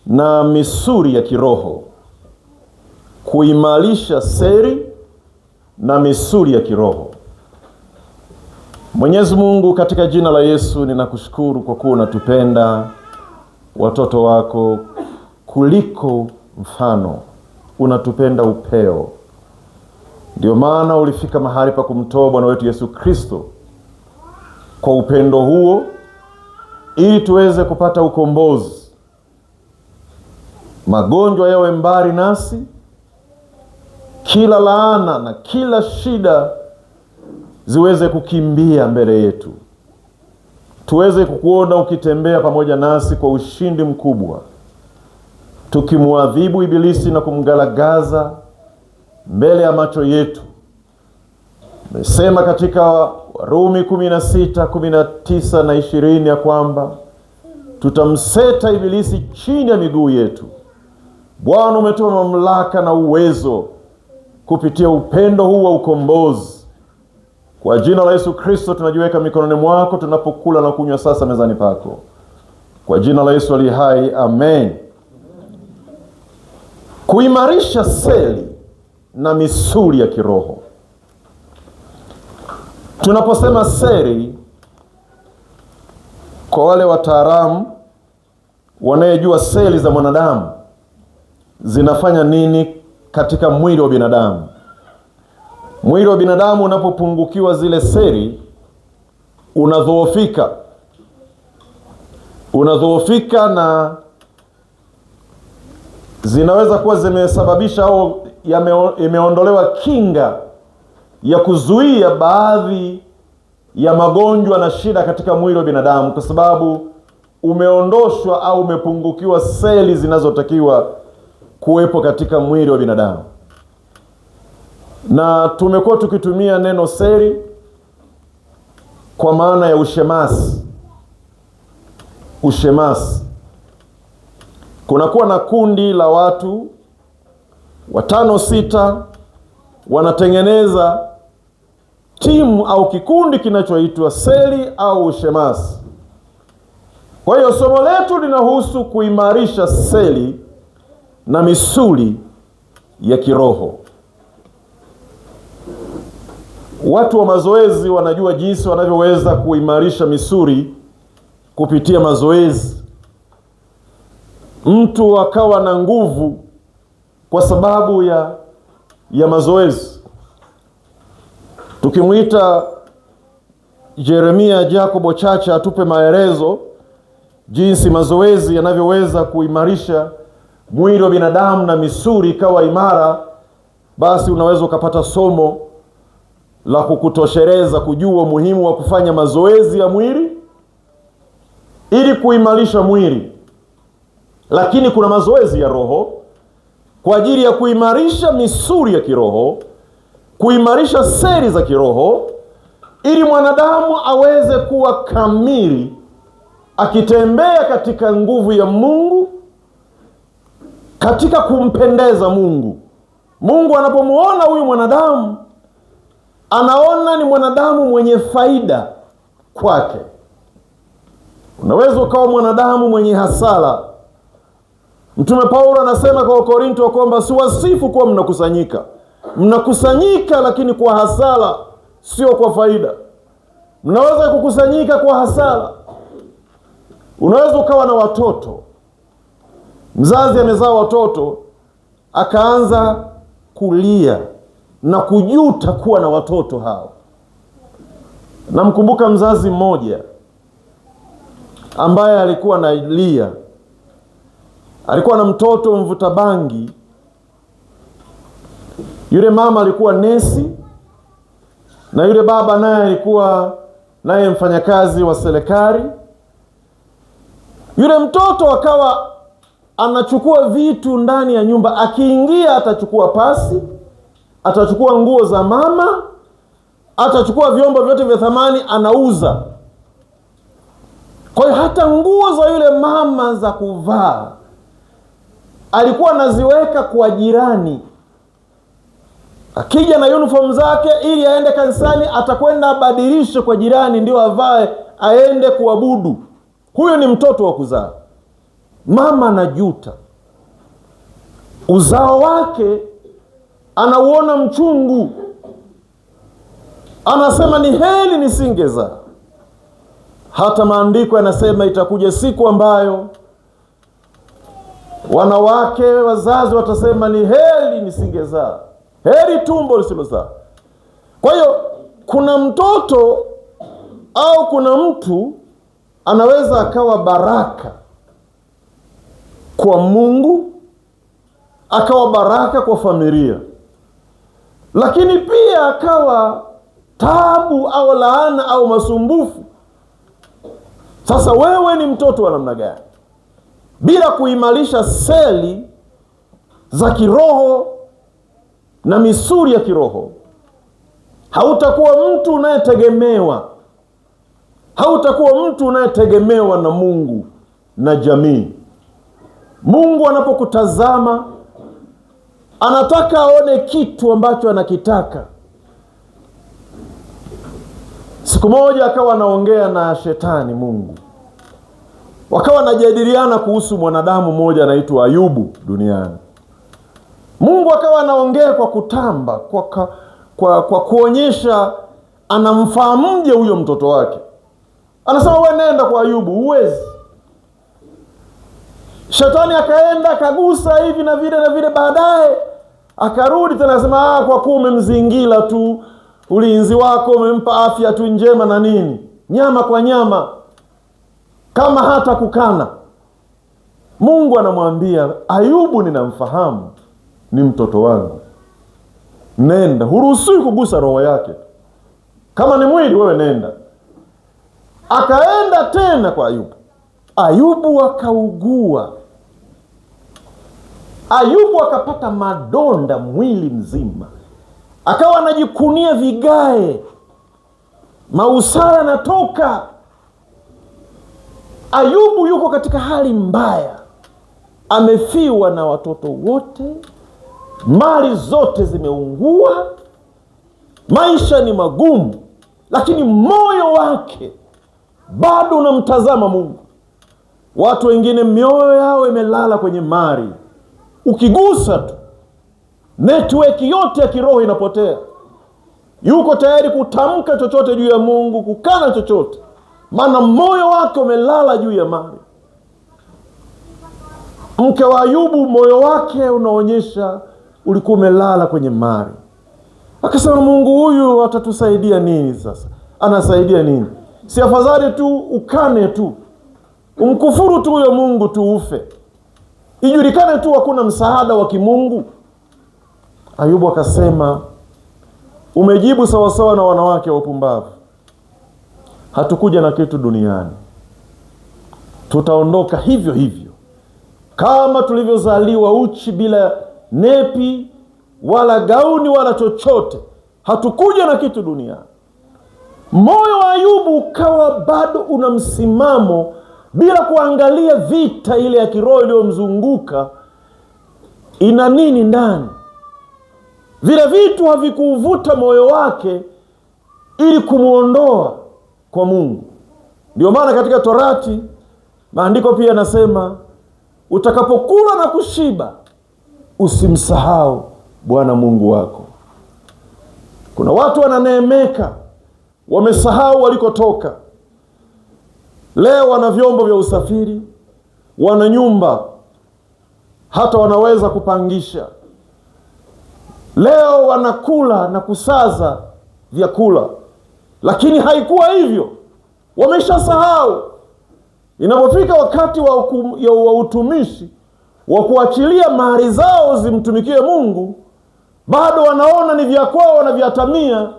na misuli ya kiroho. Kuimarisha seli na misuli ya kiroho. Mwenyezi Mungu, katika jina la Yesu ninakushukuru kwa kuwa unatupenda watoto wako kuliko mfano. Unatupenda upeo. Ndio maana ulifika mahali pa kumtoa Bwana wetu Yesu Kristo kwa upendo huo, ili tuweze kupata ukombozi. Magonjwa yawe mbali nasi, kila laana na kila shida ziweze kukimbia mbele yetu, tuweze kukuona ukitembea pamoja nasi kwa ushindi mkubwa, tukimwadhibu ibilisi na kumgalagaza mbele ya macho yetu. Umesema katika Warumi 16, 19 na 20 ya kwamba tutamseta ibilisi chini ya miguu yetu. Bwana, umetoa mamlaka na uwezo kupitia upendo huu wa ukombozi. Kwa jina la Yesu Kristo tunajiweka mikononi mwako tunapokula na kunywa sasa mezani pako. Kwa jina la Yesu aliye hai, amen. Kuimarisha seli na misuli ya kiroho. Tunaposema seli, kwa wale wataalamu wanayejua seli za mwanadamu zinafanya nini katika mwili wa binadamu. Mwili wa binadamu unapopungukiwa zile seli, unadhoofika. Unadhoofika na zinaweza kuwa zimesababisha au imeondolewa kinga ya kuzuia baadhi ya magonjwa na shida katika mwili wa binadamu, kwa sababu umeondoshwa au umepungukiwa seli zinazotakiwa kuwepo katika mwili wa binadamu. Na tumekuwa tukitumia neno seli kwa maana ya ushemasi. Ushemasi. Kunakuwa na kundi la watu 5 6 wanatengeneza timu au kikundi kinachoitwa seli au ushemasi. Kwa hiyo somo letu linahusu kuimarisha seli na misuli ya kiroho. Watu wa mazoezi wanajua jinsi wanavyoweza kuimarisha misuli kupitia mazoezi. Mtu akawa na nguvu kwa sababu ya mazoezi. Tukimuita Jeremia Jacobo Chacha atupe maelezo jinsi mazoezi yanavyoweza kuimarisha mwili wa binadamu na misuli ikawa imara, basi unaweza ukapata somo la kukutosheleza kujua umuhimu wa kufanya mazoezi ya mwili ili kuimarisha mwili. Lakini kuna mazoezi ya roho kwa ajili ya kuimarisha misuli ya kiroho, kuimarisha seli za kiroho, ili mwanadamu aweze kuwa kamili akitembea katika nguvu ya Mungu, katika kumpendeza Mungu. Mungu anapomuona huyu mwanadamu, anaona ni mwanadamu mwenye faida kwake. Unaweza ukawa mwanadamu mwenye hasara. Mtume Paulo anasema kwa Wakorinto kwamba si wasifu kuwa mnakusanyika. Mnakusanyika lakini kwa hasara, sio kwa faida. Mnaweza kukusanyika kwa hasara. Unaweza ukawa na watoto. Mzazi amezaa watoto, akaanza kulia na kujuta kuwa na watoto hao. Namkumbuka mzazi mmoja ambaye alikuwa analia. Alikuwa na mtoto mvuta bangi. Yule mama alikuwa nesi na yule baba naye alikuwa naye mfanyakazi wa serikali. Yule mtoto akawa anachukua vitu ndani ya nyumba. Akiingia atachukua pasi, atachukua nguo za mama, atachukua vyombo vyote vya thamani, anauza. Kwa hiyo hata nguo za yule mama za kuvaa alikuwa anaziweka kwa jirani. Akija na uniform zake ili aende kanisani, atakwenda abadilishe kwa jirani ndio avae aende kuabudu. Huyo ni mtoto wa kuzaa. Mama anajuta, uzao wake anauona mchungu, anasema ni heri nisingezaa. Hata maandiko yanasema itakuja siku ambayo wanawake wazazi watasema ni heri nisingezaa, heri tumbo lisilozaa. Kwa hiyo kuna mtoto au kuna mtu anaweza akawa baraka kwa Mungu, akawa baraka kwa familia, lakini pia akawa taabu au laana au masumbufu. Sasa wewe ni mtoto wa namna gani? Bila kuimarisha seli za kiroho na misuli ya kiroho, hautakuwa mtu unayetegemewa. Hautakuwa mtu unayetegemewa na Mungu na jamii. Mungu anapokutazama anataka aone kitu ambacho anakitaka. Siku moja akawa anaongea na shetani Mungu, wakawa wanajadiliana kuhusu mwanadamu mmoja anaitwa Ayubu duniani. Mungu akawa anaongea kwa kutamba, kwa kuonyesha anamfahamuje huyo mtoto wake. Anasema wewe nenda kwa Ayubu, huwezi. Shetani akaenda akagusa hivi na vile na vile, baadaye akarudi tena akasema, kwa kuwa umemzingira tu, ulinzi wako umempa afya tu njema na nini, nyama kwa nyama, kama hata kukana. Mungu anamwambia Ayubu, ninamfahamu, ni mtoto wangu, nenda, huruhusiwi kugusa roho yake, kama ni mwili wewe nenda. Akaenda tena kwa Ayubu. Ayubu akaugua. Ayubu akapata madonda mwili mzima, akawa anajikunia vigae, mausara yanatoka. Ayubu yuko katika hali mbaya, amefiwa na watoto wote, mali zote zimeungua, maisha ni magumu, lakini moyo wake bado unamtazama Mungu. Watu wengine mioyo yao imelala kwenye mali, ukigusa tu network yote ya kiroho inapotea. Yuko tayari kutamka chochote juu ya Mungu, kukana chochote, maana moyo wake umelala juu ya mali. Mke wa Ayubu moyo wake unaonyesha ulikuwa umelala kwenye mali. Akasema, Mungu huyu atatusaidia nini sasa? Anasaidia nini? Si afadhali tu ukane tu, umkufuru tu huyo Mungu tu ufe, ijulikane tu hakuna msaada wa kimungu. Ayubu akasema, umejibu sawasawa na wanawake wa upumbavu. Hatukuja na kitu duniani, tutaondoka hivyo hivyo kama tulivyozaliwa uchi, bila nepi wala gauni wala chochote. Hatukuja na kitu duniani. Moyo wa Ayubu ukawa bado una msimamo, bila kuangalia vita ile ya kiroho iliyomzunguka ina nini ndani. Vile vitu havikuuvuta moyo wake ili kumuondoa kwa Mungu. Ndio maana katika Torati maandiko pia yanasema, utakapokula na kushiba usimsahau Bwana Mungu wako. Kuna watu wananeemeka, wamesahau walikotoka. Leo wana vyombo vya usafiri, wana nyumba, hata wanaweza kupangisha. Leo wanakula na kusaza vyakula, lakini haikuwa hivyo, wameshasahau. Inapofika wakati wa utumishi wa kuachilia mali zao zimtumikie Mungu, bado wanaona ni vya kwao, wanaviatamia.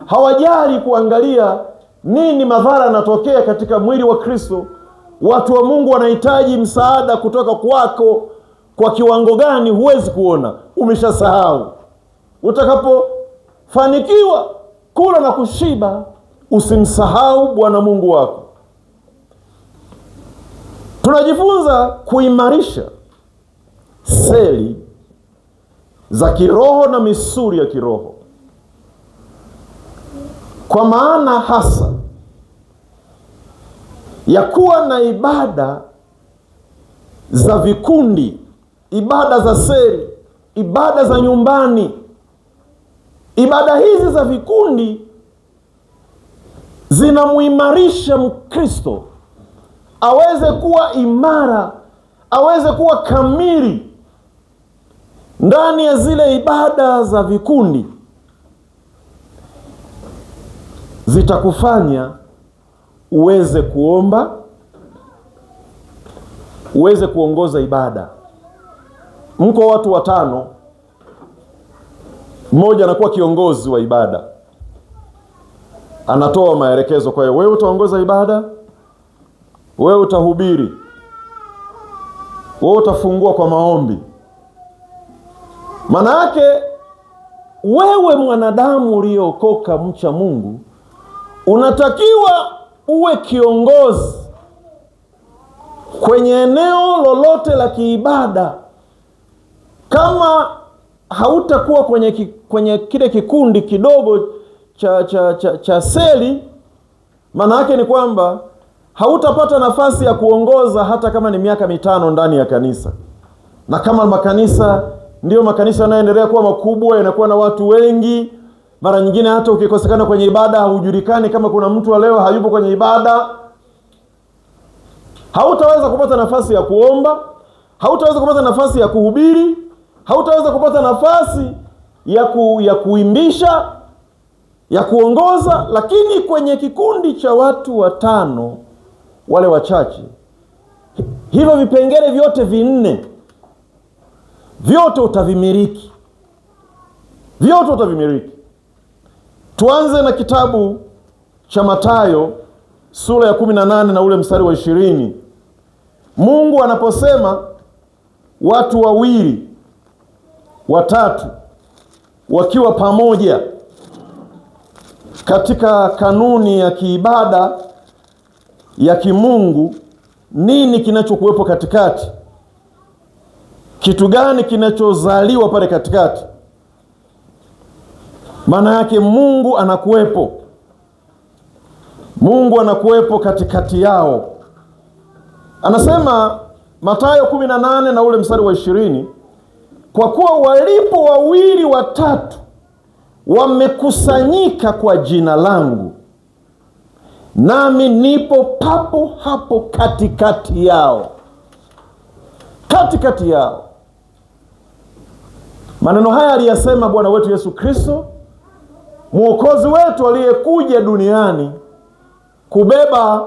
Hawajali kuangalia nini madhara yanatokea katika mwili wa Kristo. Watu wa Mungu wanahitaji msaada kutoka kwako kwa kiwango gani huwezi kuona, umeshasahau. Utakapofanikiwa kula na kushiba, usimsahau Bwana Mungu wako. Tunajifunza kuimarisha seli za kiroho na misuli ya kiroho, kwa maana hasa ya kuwa na ibada za vikundi, ibada za seri, ibada za nyumbani, ibada hizi za vikundi zinamuimarisha Mkristo aweze kuwa imara, aweze kuwa kamili ndani ya zile ibada za vikundi. Zitakufanya uweze kuomba, uweze kuongoza ibada. Mko watu watano, mmoja anakuwa kiongozi wa ibada, anatoa maelekezo. Kwa hiyo wewe utaongoza ibada, wewe utahubiri, wewe utafungua kwa maombi. Maana yake wewe mwanadamu uliokoka, mcha Mungu, unatakiwa uwe kiongozi kwenye eneo lolote la kiibada. Kama hautakuwa kwenye kile kikundi kidogo cha seli, maana yake ni kwamba hautapata nafasi ya kuongoza hata kama ni miaka 5 ndani ya kanisa. Na kama makanisa ndio makanisa yanayoendelea kuwa makubwa, yanakuwa na watu wengi, mara nyingine hata ukikosekana kwenye ibada haujulikani kama kuna mtu leo hayupo kwenye ibada. Hautaweza kupata nafasi ya kuomba, hautaweza kupata nafasi ya kuhubiri, hautaweza kupata nafasi ya kuimbisha, ya kuongoza. Lakini kwenye kikundi cha watu watano, wale wachache, hivyo vipengele vyote 4 vyote utavimiliki. Vyote utavimiliki. Tuanze na kitabu cha Mathayo sura ya 18 na ule mstari wa 20. Mungu anaposema watu wawili watatu wakiwa pamoja katika kanuni ya kiibada ya kimungu, nini kinachokuwepo katikati? Kitu gani kinachozaliwa pale katikati? Maana yake Mungu anakuwepo. Mungu anakuwepo katikati yao. Anasema Mathayo 18 na ule mstari wa 20, kwa kuwa walipo wawili watatu wamekusanyika kwa jina langu, nami nipo papo hapo katikati yao. Katikati yao. Maneno haya aliyasema Bwana wetu Yesu Kristo, Mwokozi wetu aliyekuja duniani kubeba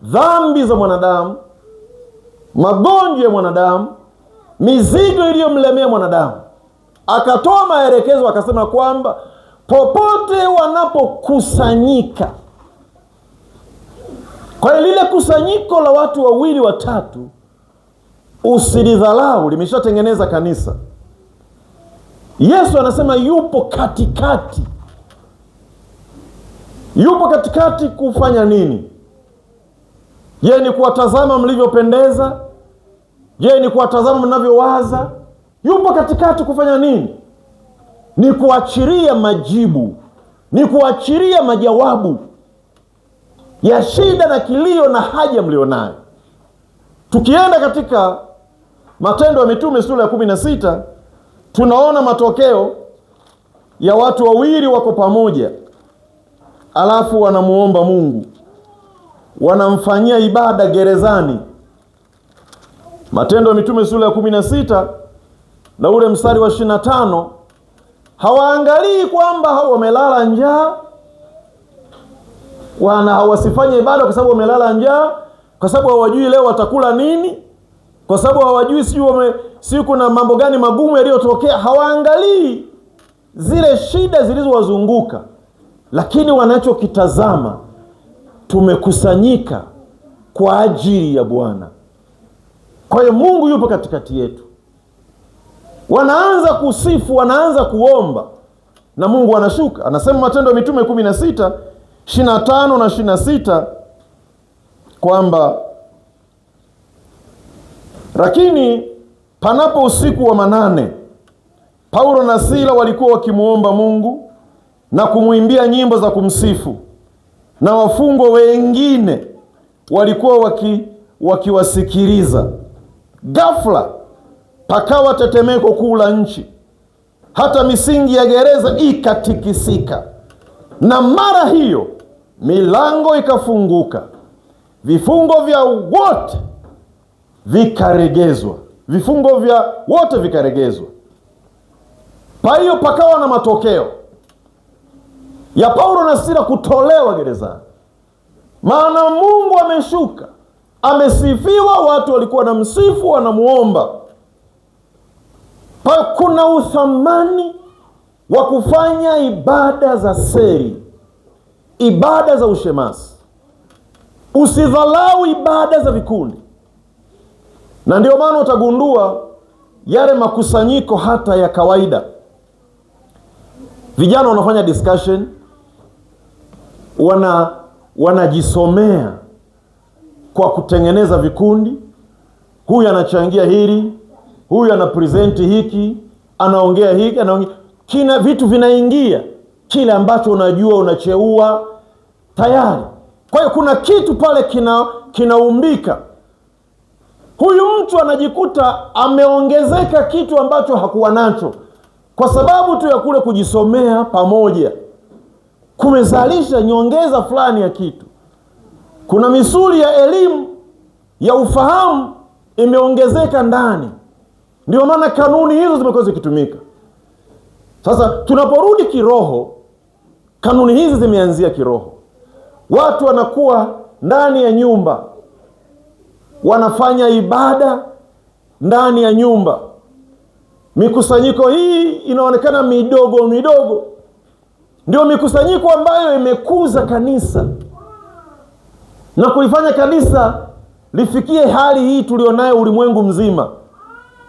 dhambi za mwanadamu, magonjwa ya mwanadamu, mizigo iliyomlemea mwanadamu. Akatoa maelekezo akasema kwamba popote wanapokusanyika. Kwa hiyo lile kusanyiko la watu wawili watatu usilidharau, limeshatengeneza kanisa. Yesu anasema yupo katikati. Yupo katikati kufanya nini? Je, ni kuwatazama mlivyopendeza? Je, ni kuwatazama mnavyowaza? Yupo katikati kufanya nini? Ni kuachilia majibu, ni kuachilia majawabu ya shida na kilio na haja mlionayo. Tukienda katika Matendo ya Mitume sura ya 16, tunaona matokeo ya watu wawili wako pamoja, alafu wanamuomba Mungu, wanamfanyia ibada gerezani. Matendo ya Mitume sura ya 16 na ule mstari wa 25, hawaangalii kwamba hao wamelala njaa, wana hawasifanye ibada kwa sababu wamelala njaa, kwa sababu hawajui leo watakula nini, kwa sababu hawajui sijui kuna mambo gani magumu yaliyotokea. Hawaangalii zile shida zilizowazunguka, lakini wanachokitazama, tumekusanyika kwa ajili ya Bwana. Kwa hiyo Mungu yupo katikati yetu. Wanaanza kusifu, wanaanza kuomba na Mungu anashuka. Anasema Matendo ya Mitume 16, 25 na 26 kwamba lakini panapo usiku wa manane, Paulo na Sila walikuwa wakimuomba Mungu na kumwimbia nyimbo za kumsifu, na wafungwa wengine walikuwa wakiwasikiliza. Ghafla pakawa tetemeko kuu la nchi, hata misingi ya gereza ikatikisika, na mara hiyo milango ikafunguka, vifungo vya wote vikaregezwa, vifungo vya wote vikaregezwa. Kwa hiyo pakawa na matokeo ya Paulo na Sila kutolewa gerezani, maana Mungu ameshuka, amesifiwa, watu walikuwa na msifu, wanamuomba. Kwa kuna uthamani wa kufanya ibada za seri, ibada za ushemasi. Usidhalau ibada za vikundi, na ndio maana utagundua yale makusanyiko hata ya kawaida, vijana wanafanya discussion, wanajisomea kwa kutengeneza vikundi. Huyu anachangia hili, huyu anapresenti hiki, anaongea hiki, anaongea kina, vitu vinaingia, kile ambacho unajua unacheua tayari. Kwa hiyo kuna kitu pale kinaumbika. Huyu mtu anajikuta ameongezeka kitu ambacho hakuwa nacho, kwa sababu tu ya kule kujisomea pamoja kumezalisha nyongeza fulani ya kitu. Kuna misuli ya elimu ya ufahamu imeongezeka ndani. Ndio maana kanuni hizo zimekuwa zikitumika. Sasa tunaporudi kiroho, kanuni hizi zimeanzia kiroho. Watu wanakuwa ndani ya nyumba, wanafanya ibada ndani ya nyumba. Mikusanyiko hii inaonekana midogo midogo, ndio mikusanyiko ambayo imekuza kanisa na kulifanya kanisa lifikie hali hii tulionayo ulimwengu mzima.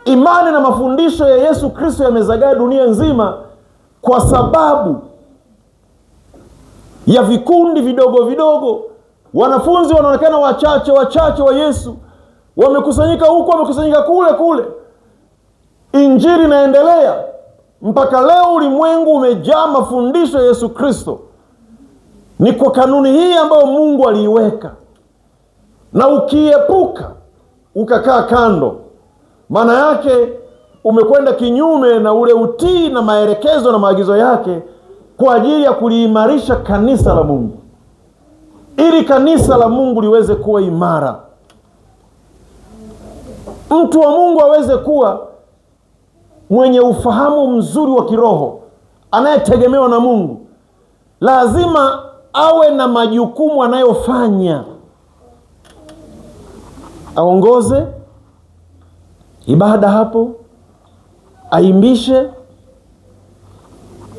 Imani na mafundisho ya Yesu Kristo yamezagaa dunia nzima kwa sababu ya vikundi vidogo vidogo. Wanafunzi wanaonekana wachache wachache wa Yesu, wamekusanyika huku, wamekusanyika kule kule. Injili inaendelea mpaka leo. Ulimwengu umejaa mafundisho ya Yesu Kristo. Ni kwa kanuni hii ambayo Mungu aliiweka, na ukiepuka ukakaa kando, maana yake umekwenda kinyume na ule utii na maelekezo na maagizo yake kwa ajili ya kuliimarisha kanisa la Mungu, ili kanisa la Mungu liweze kuwa imara, mtu wa Mungu aweze kuwa mwenye ufahamu mzuri wa kiroho, anayetegemewa na Mungu. Lazima awe na majukumu anayofanya, aongoze ibada hapo, aimbishe,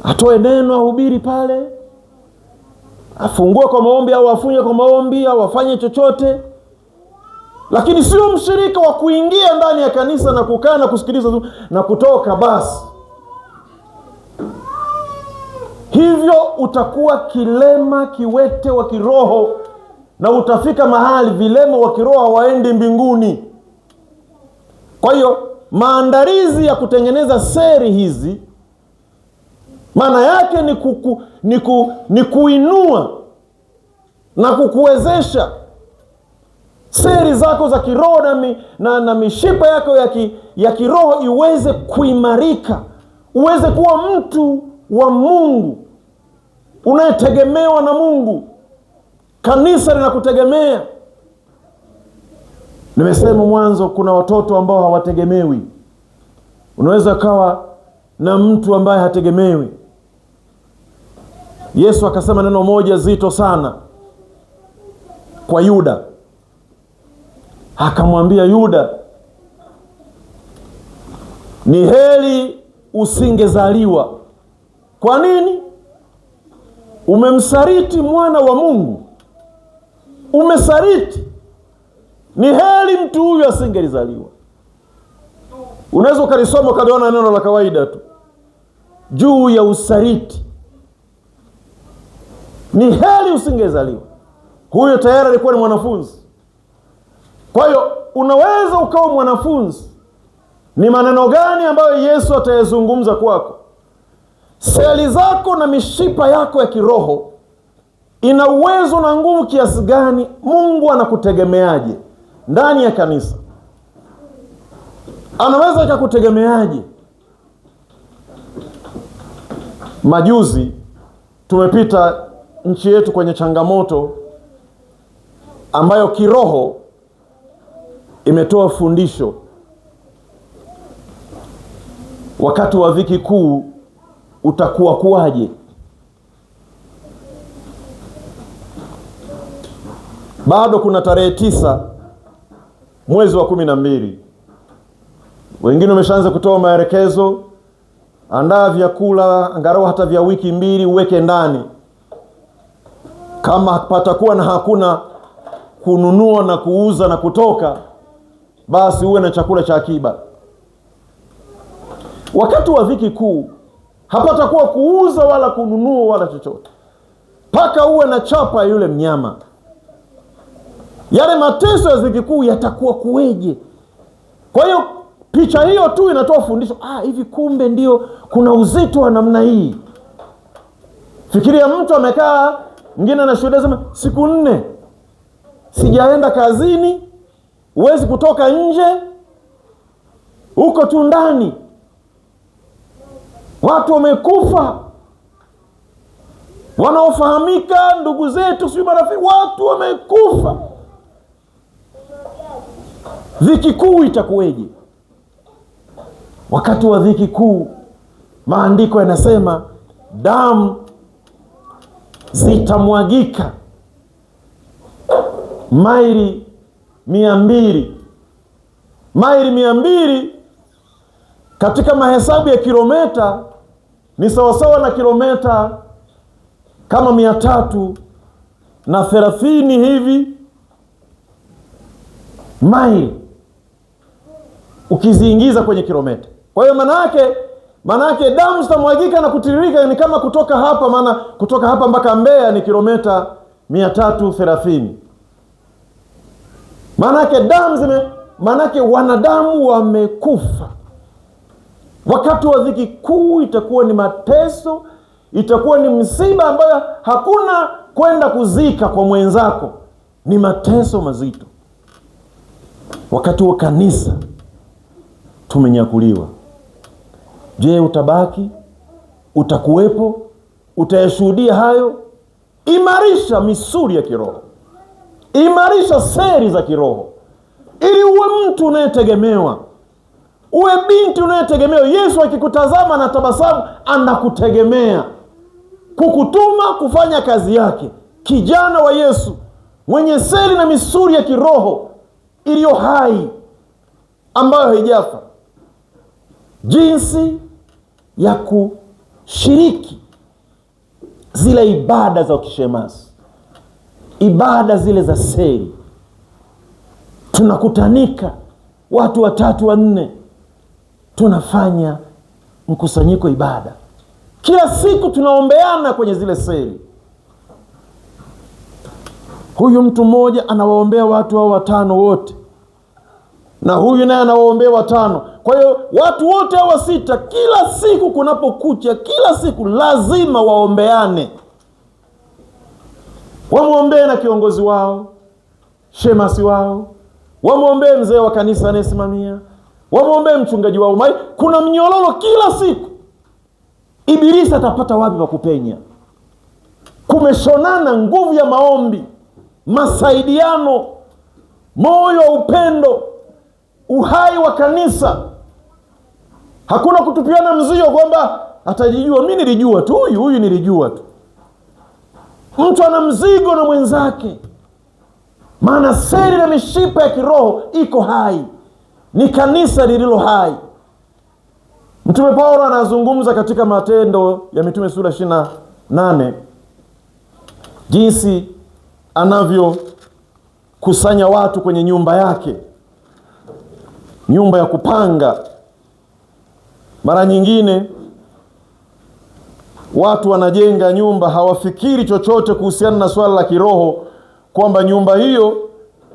atoe neno, ahubiri pale, afungue kwa maombi au afunye kwa maombi au afanye chochote, lakini sio mshirika wa kuingia ndani ya kanisa na kukaa na kusikiliza na kutoka basi. Hivyo utakuwa kilema kiwete wa kiroho, na utafika mahali vilema wa kiroho hawaendi mbinguni. Kwa hiyo maandalizi ya kutengeneza seri hizi maana yake ni kuinua na kukuwezesha seri zako za kiroho na mishipa yako ya kiroho iweze kuimarika, uweze kuwa mtu wa Mungu unayetegemewa na Mungu. Kanisa linakutegemea. Nimesema mwanzo, kuna watoto ambao hawategemewi. Unaweza kawa na mtu ambaye hategemewi. Yesu akasema neno moja zito sana kwa Yuda. Akamwambia Yuda, ni heri usingezaliwa. Kwa nini? Umemsaliti mwana wa Mungu, umesaliti. Ni heri mtu huyu asingelizaliwa. Unaweza ukalisoma ukaliona neno la kawaida tu juu ya usaliti. Ni heri usingezaliwa. Huyo tayari alikuwa ni mwanafunzi. Kwa hiyo unaweza ukawa mwanafunzi. Ni maneno gani ambayo Yesu atayazungumza kwako? Seli zako na mishipa yako ya kiroho ina uwezo na nguvu kiasi gani? Mungu anakutegemeaje ndani ya kanisa? Anaweza akakutegemeaje? Majuzi tumepita nchi yetu kwenye changamoto ambayo kiroho imetoa fundisho. Wakati wa dhiki kuu utakuwa kuwaje? Bado kuna tarehe 9 mwezi wa 12. Wengine wameshaanza kutoa maelekezo, andaa vyakula angalau hata vya wiki 2 uweke ndani. Kama patakuwa na hakuna kununua na kuuza na kutoka, basi uwe na chakula cha akiba. Wakati wa dhiki kuu hapatakuwa kuuza wala kununua wala chochote, paka uwe na chapa yule mnyama. Yale mateso ya dhiki kuu yatakuwa kuweje? Kwa hiyo picha hiyo tu inatoa fundisho. Hivi kumbe ndio kuna uzito wa namna hii. Fikiria mtu amekaa, mwingine anashuhudia sema siku 4 sijaenda kazini, huwezi kutoka nje, uko tu ndani, watu wamekufa wanaofahamika, ndugu zetu, sio marafiki, watu wamekufa. Dhiki kuu itakuweje? Wakati wa dhiki kuu, maandiko yanasema damu zitamwagika maili 200. Maili 200 katika mahesabu ya kilometa ni sawasawa na kilometa kama 330 hivi maili ukiziingiza kwenye kilometa. Kwa hiyo maana yake damu zitamwagika na kutiririka ni kama kutoka hapa, maana kutoka hapa mpaka Mbeya ni kilometa 330. Maana yake damu zime, maana yake wanadamu wamekufa. Wakati wa dhiki kuu itakuwa ni mateso, itakuwa ni msiba ambayo hakuna kwenda kuzika kwa mwenzako, ni mateso mazito. Wakati wa kanisa tumenyakuliwa. Je, utabaki? Utakuwepo? Utayashuhudia hayo? Imarisha misuli ya kiroho, imarisha seri za kiroho, ili uwe mtu unayetegemewa, uwe binti unayetegemewa. Yesu akikutazama na tabasamu, anakutegemea kukutuma kufanya kazi yake. Kijana wa Yesu mwenye seri na misuli ya kiroho iliyo hai ambayo haijafa. Jinsi ya kushiriki zile ibada za kishemasi, ibada zile za seri. Tunakutanika watu 3 4, tunafanya mkusanyiko ibada. Kila siku tunaombeana kwenye zile seri. Huyu mtu mmoja anawaombea watu hao 5 wote, na huyu naye anawaombea 5. Kwa hiyo watu wote hao 6 kila siku kunapokucha, kila siku lazima waombeane. Wamwombee na kiongozi wao, shemasi wao, wamwombee mzee wa kanisa anayesimamia, wamwombee mchungaji wao. Kuna mnyororo kila siku. Ibilisi atapata wapi pa kupenya? Kumeshonana nguvu ya maombi, masaidiano, moyo wa upendo, uhai wa kanisa. Hakuna kutupiana mzigo kwamba atajijua, mimi nilijua tu huyu, huyu nilijua tu. Mtu ana mzigo na mwenzake, maana seri na mishipa ya kiroho iko hai, ni kanisa lililo hai. Mtume Paulo anazungumza katika Matendo ya Mitume sura 28 jinsi anavyokusanya watu kwenye nyumba yake, nyumba ya kupanga. Mara nyingine watu wanajenga nyumba hawafikiri chochote kuhusiana na swala la kiroho, kwamba nyumba hiyo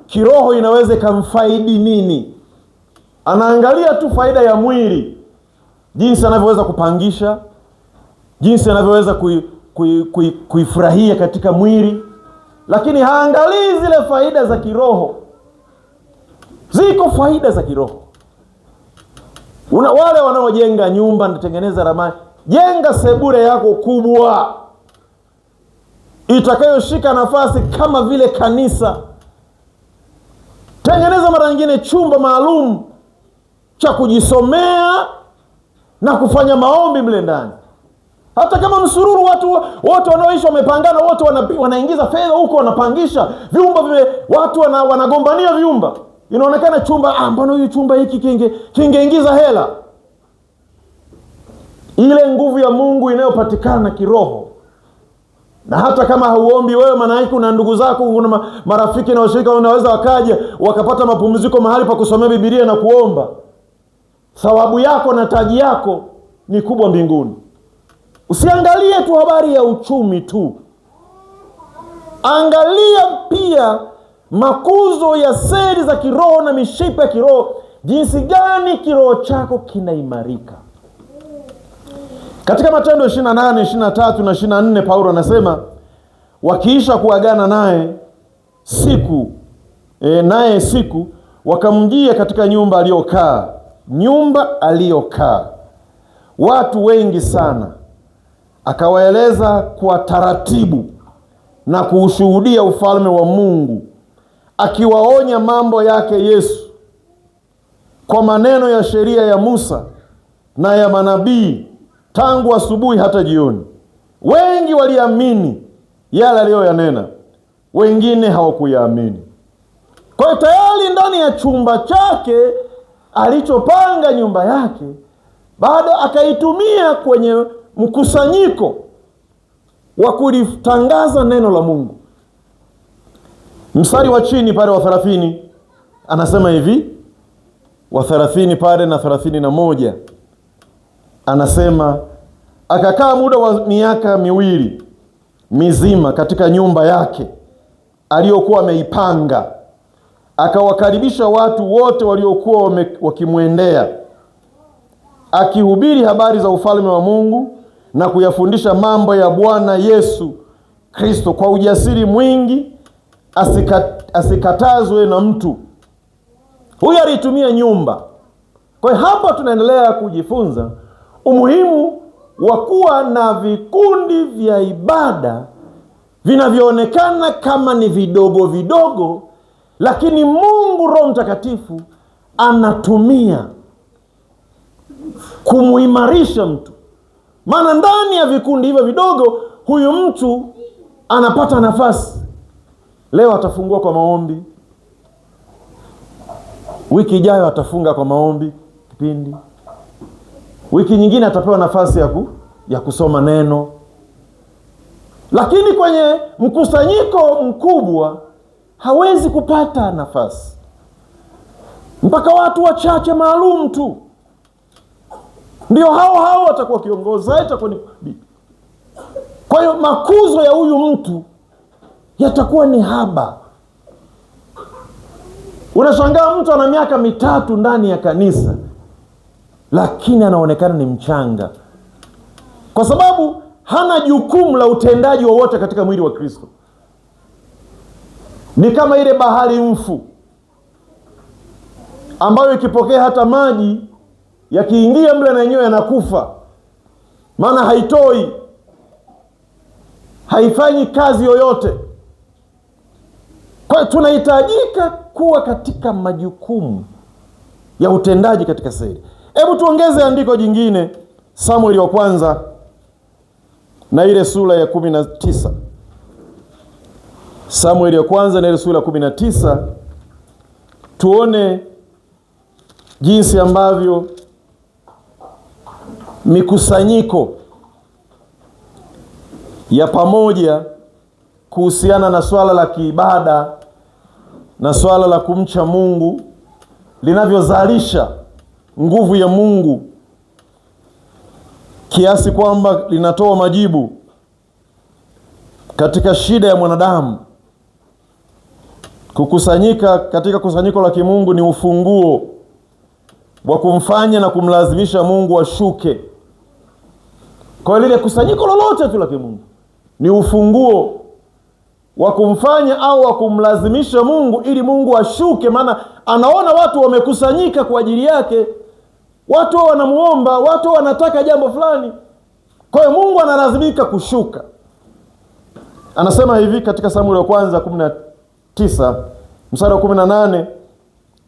kiroho inaweza ikamfaidi nini. Anaangalia tu faida ya mwili, jinsi anavyoweza kupangisha, jinsi anavyoweza kuifurahia katika mwili, lakini haangalii zile faida za kiroho. Ziko faida za kiroho. Wale wanaojenga nyumba, natengeneza ramani, jenga sebure yako kubwa itakayoshika nafasi kama vile kanisa. Tengeneza mara nyingine chumba maalum cha kujisomea na kufanya maombi mle ndani. Hata kama msururu watu wote wanaoishi wamepangana, wote wanaingiza fedha huko, wanapangisha vyumba vile, watu wanagombania vyumba. Inaonekana chumba, mbona huyu chumba hiki kingeingiza hela. Ile nguvu ya Mungu inayopatikana kiroho, na hata kama hauombi wewe, maana yake una ndugu zako, una marafiki na washirika wanaweza wakaja wakapata mapumziko mahali pa kusomea Biblia na kuomba. Thawabu yako na taji yako ni kubwa mbinguni. Usiangalie tu habari ya uchumi tu, angalia pia makuzo ya seli za kiroho na mishipa ya kiroho, jinsi gani kiroho chako kinaimarika. Katika Matendo 28, 23 na 24, Paulo anasema wakiisha kuagana naye siku wakamjia katika nyumba aliyokaa, watu wengi sana. Akawaeleza kwa taratibu na kuushuhudia ufalme wa Mungu, akiwaonya mambo yake Yesu kwa maneno ya sheria ya Musa na ya manabii, tangu asubuhi hata jioni. Wengi waliamini yale aliyoyanena, wengine hawakuyaamini. Kwa hiyo tayari ndani ya chumba chake alichopanga nyumba yake, bado akaitumia kwenye mkusanyiko wa kulitangaza neno la Mungu. Mstari wa chini pale wa 30 anasema hivi, wa 30 pale na 31 anasema akakaa muda wa miaka 2 mizima katika nyumba yake aliyokuwa ameipanga, akawakaribisha watu wote waliokuwa wakimwendea, akihubiri habari za ufalme wa Mungu na kuyafundisha mambo ya Bwana Yesu Kristo kwa ujasiri mwingi, asikatazwe na mtu. Huyu alitumia nyumba. Kwa hiyo hapa tunaendelea kujifunza umuhimu wa kuwa na vikundi vya ibada vinavyoonekana kama ni vidogo vidogo, lakini Mungu Roho Mtakatifu anatumia kumuimarisha mtu. Maana ndani ya vikundi hivyo vidogo huyu mtu anapata nafasi. Leo atafungua kwa maombi, wiki ijayo atafunga kwa maombi kipindi, wiki nyingine atapewa nafasi ya kusoma neno. Lakini kwenye mkusanyiko mkubwa hawezi kupata nafasi, mpaka watu wachache maalum tu ndio hao watakuwa kiongozi, itakuwa ni. Kwa hiyo makuzo ya huyu mtu yatakuwa ni haba. Unashangaa mtu ana miaka 3 ndani ya kanisa, lakini anaonekana ni mchanga, kwa sababu hana jukumu la utendaji wowote katika mwili wa Kristo. Ni kama ile bahari mfu ambayo ikipokea hata maji yakiingia mle na yenyewe yanakufa, maana haitoi, haifanyi kazi yoyote. Kwa hiyo tunahitajika kuwa katika majukumu ya utendaji katika seli. Hebu tuongeze andiko jingine, Samueli wa kwanza na ile sura ya 19. Samueli wa kwanza na ile sura ya 19, tuone jinsi ambavyo mikusanyiko ya pamoja kuhusiana na swala la kiibada na swala la kumcha Mungu linavyozalisha nguvu ya Mungu kiasi kwamba linatoa majibu katika shida ya mwanadamu. Kukusanyika katika kusanyiko la kimungu ni ufunguo wa kumfanya na kumlazimisha Mungu ashuke. Kwa lile kusanyiko lolote tu la kimungu ni ufunguo wa kumfanya au wa kumlazimisha Mungu ili Mungu ashuke, maana anaona watu wamekusanyika kwa ajili yake. Watu wanamuomba, watu wanataka jambo fulani. Kwa hiyo Mungu analazimika kushuka. Anasema hivi katika Samueli wa kwanza 19 mstari wa 18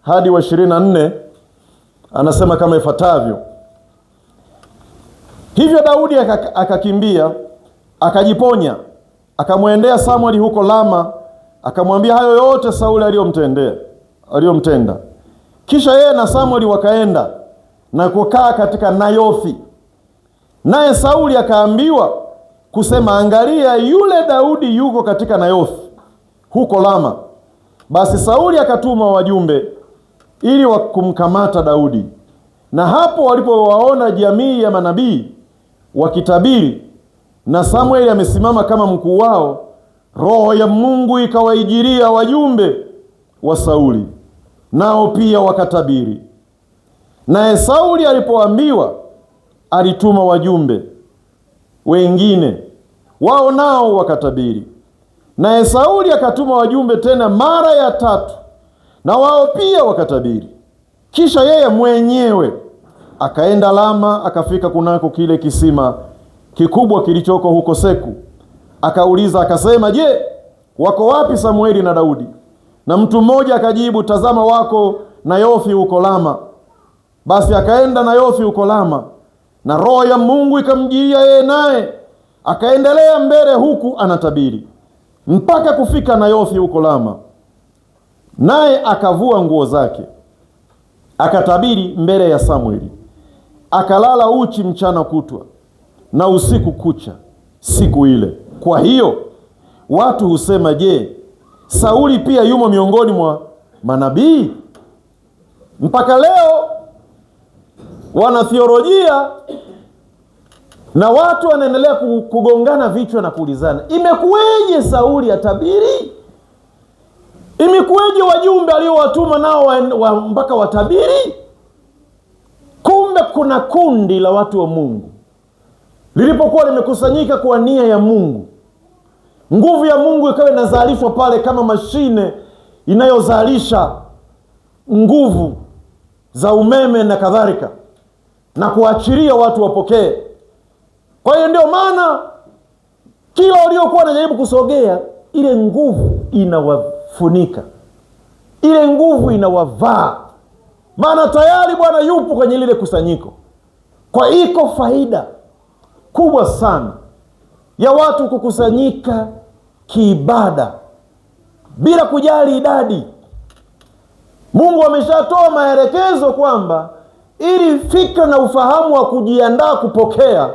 hadi wa 24, anasema kama ifuatavyo: hivyo Daudi akakimbia akajiponya, akamwendea Samueli huko Lama, akamwambia hayo yote Sauli aliyomtenda. Kisha yeye na Samueli wakaenda na kukaa katika Nayothi. Naye Sauli akaambiwa kusema, angalia, yule Daudi yuko katika Nayothi huko Lama. Basi Sauli akatuma wajumbe ili kumkamata Daudi. Na hapo walipowaona jamii ya manabii wakitabiri, na Samueli amesimama kama mkuu wao, roho ya Mungu ikawaijiria wajumbe wa Sauli, nao pia wakatabiri. Naye Sauli alipoambiwa, alituma wajumbe wengine, wao nao wakatabiri. Naye Sauli akatuma wajumbe tena mara ya tatu, na wao pia wakatabiri. Kisha yeye mwenyewe akaenda Lama, akafika kunako kile kisima kikubwa kilichoko huko Seku. Akauliza akasema, je, wako wapi Samueli na Daudi? Na mtu mmoja akajibu, tazama, wako Nayothi huko Lama. Basi akaenda Nayothi huko Lama, na roho ya Mungu ikamjia yeye, naye akaendelea mbele huku anatabiri mpaka kufika Nayothi huko Lama. Naye akavua nguo zake akatabiri mbele ya Samueli. Akalala uchi mchana kutwa na usiku kucha siku ile. Kwa hiyo watu husema, je, Sauli pia yumo miongoni mwa manabii? Mpaka leo wanathiolojia na watu wanaendelea kugongana vichwa na kuulizana, imekuweje Sauli atabiri? Imekuweje wajumbe aliowatuma nao mpaka watabiri? Kumbe kuna kundi la watu wa Mungu lilipokuwa limekusanyika kwa nia ya Mungu, nguvu ya Mungu ikawa inazalishwa pale kama mashine inayozalisha nguvu za umeme na kadhalika, na kuachilia watu wapokee. Kwa hiyo ndio maana kila waliokuwa wanajaribu kusogea, ile nguvu inawafunika, ile nguvu inawavaa, maana tayari Bwana yupo kwenye lile kusanyiko. Kwa iko faida kubwa sana ya watu kukusanyika kiibada bila kujali idadi. Mungu ameshatoa maelekezo kwamba ili fikra na ufahamu wa kujiandaa kupokea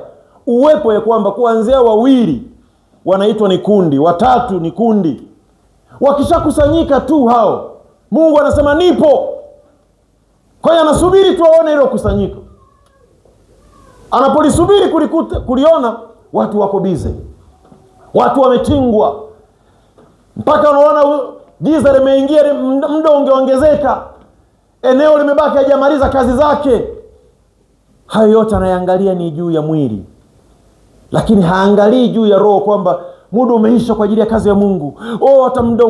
uwepo, ya kwamba kuanzia wawili wanaitwa ni kundi, watatu ni kundi. Wakishakusanyika tu hao, Mungu anasema nipo. Kwa hiyo anasubiri tu aone hilo kusanyiko. Anapolisubiri kuliona, watu wako bize, watu wametingwa, mpaka unaona giza limeingia, muda ungeongezeka, eneo limebaki hajamaliza kazi zake. Hayo yote anayangalia ni juu ya mwili, lakini haangalii juu ya roho, kwamba muda umeisha kwa ajili ya kazi ya Mungu. Oh, hata muda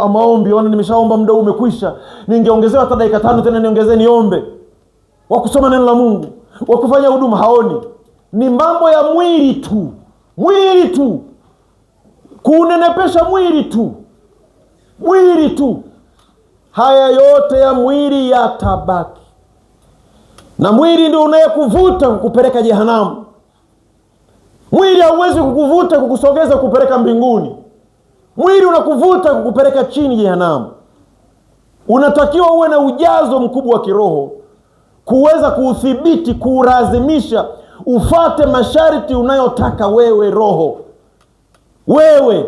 maombi, ona nimeshaomba muda umekwisha, ningeongezewa hata dakika 5 tena niongezee niombe. Wa kusoma neno la Mungu, wa kufanya huduma haoni. Ni mambo ya mwili tu, mwili tu, kunenepesha mwili tu, mwili tu. Haya yote ya mwili yatabaki, na mwili ndio unayekuvuta kukupeleka jehanamu. Mwili hauwezi kukuvuta kukusogeza kukupeleka mbinguni. Mwili unakuvuta kukupeleka chini jehanamu. Unatakiwa uwe na ujazo mkubwa wa kiroho kuweza kuuthibiti, kuulazimisha ufate masharti unayotaka wewe roho. Wewe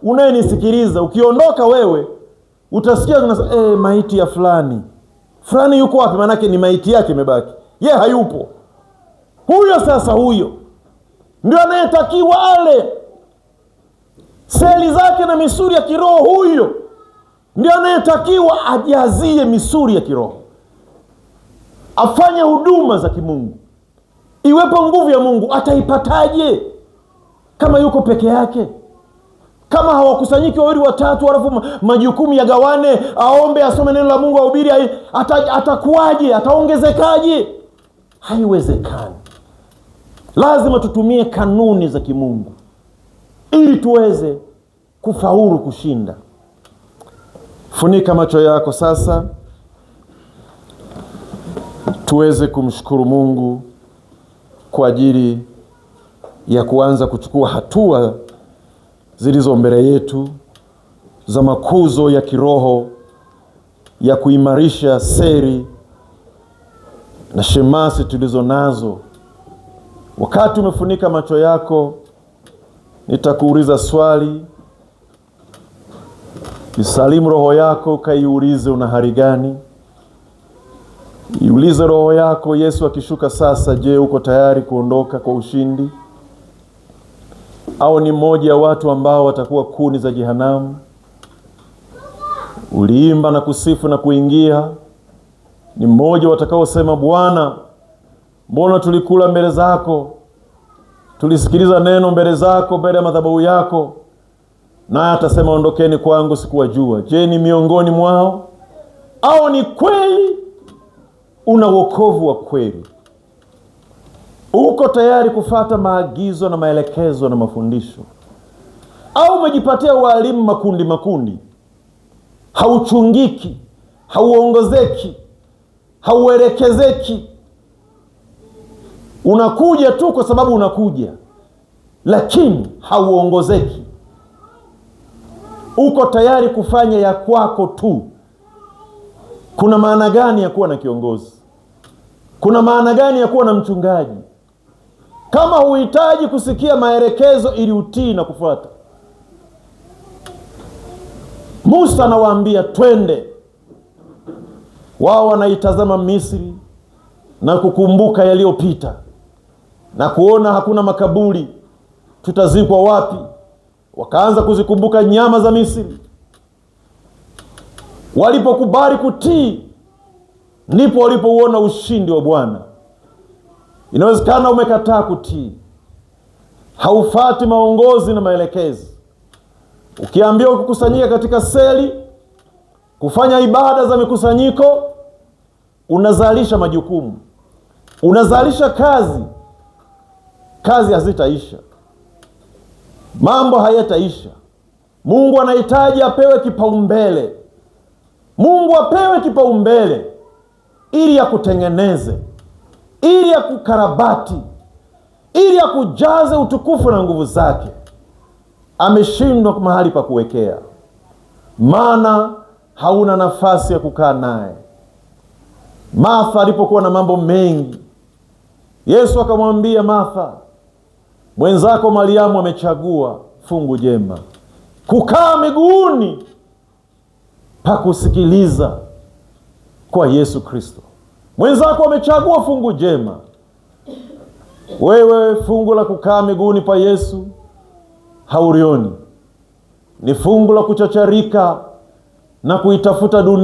unayenisikiliza, ukiondoka wewe utasikia maiti ya fulani. Fulani yuko wapi? Maanake ni maiti yake imebaki, ye hayupo. Huyo sasa, huyo ndio anayetakiwa ale seli zake na misuli ya kiroho. Huyo ndio anayetakiwa ajazie misuli ya kiroho, afanye huduma za kimungu. Iwepo nguvu ya Mungu, ataipataje kama yuko peke yake? Kama hawakusanyiki wawili watatu, halafu majukumu yagawane, aombe, asome neno la Mungu, ahubiri, atakuwaje? Ataongezekaje? Haiwezekani. Lazima tutumie kanuni za kimungu ili tuweze kufaulu kushinda. Funika macho yako sasa, tuweze kumshukuru Mungu kwa ajili ya kuanza kuchukua hatua zilizo mbele yetu za makuzo ya kiroho ya kuimarisha seri na shemasi tulizo nazo. Wakati umefunika macho yako, nitakuuliza swali. Isalimu roho yako, kaiulize una hali gani? Iulize roho yako, Yesu akishuka sasa, je, uko tayari kuondoka kwa ushindi? Au ni mmoja wa watu ambao watakuwa kuni za jehanamu? Uliimba na kusifu na kuingia, ni mmoja watakaosema, Bwana, mbona tulikula mbele zako, tulisikiliza neno mbele zako, mbele ya madhabahu yako, naye atasema, ondokeni kwangu, sikuwajua. Je, ni miongoni mwao? Au ni kweli una wokovu wa kweli? Uko tayari kufata maagizo na maelekezo na mafundisho? Au umejipatia walimu makundi makundi, hauchungiki, hauongozeki, hauelekezeki? Unakuja tu kwa sababu unakuja, lakini hauongozeki. Uko tayari kufanya ya kwako tu. Kuna maana gani ya kuwa na kiongozi? Kuna maana gani ya kuwa na mchungaji kama huhitaji kusikia maelekezo ili utii na kufuata? Musa anawaambia twende, wao wanaitazama Misri na kukumbuka yaliyopita na kuona hakuna makaburi, tutazikwa wapi? Wakaanza kuzikumbuka nyama za Misri. Walipokubali kutii, ndipo walipouona ushindi wa Bwana. Inawezekana umekataa kutii, haufati maongozi na maelekezo. Ukiambiwa kukusanyika katika seli kufanya ibada za mikusanyiko, unazalisha majukumu, unazalisha kazi. Kazi hazitaisha, mambo hayataisha. Mungu anahitaji apewe kipaumbele. Mungu apewe kipaumbele ili akutengeneze, ili akukarabati, ili akujaze utukufu na nguvu zake. Ameshindwa mahali pa kuwekea, maana hauna nafasi ya kukaa naye. Martha alipokuwa na mambo mengi, Yesu akamwambia Martha, mwenzako Mariamu amechagua fungu jema, kukaa miguuni pa kusikiliza kwa Yesu Kristo. Mwenzako amechagua fungu jema, wewe fungu la kukaa miguuni pa Yesu haulioni. Ni fungu la kuchacharika na kuitafuta dunia.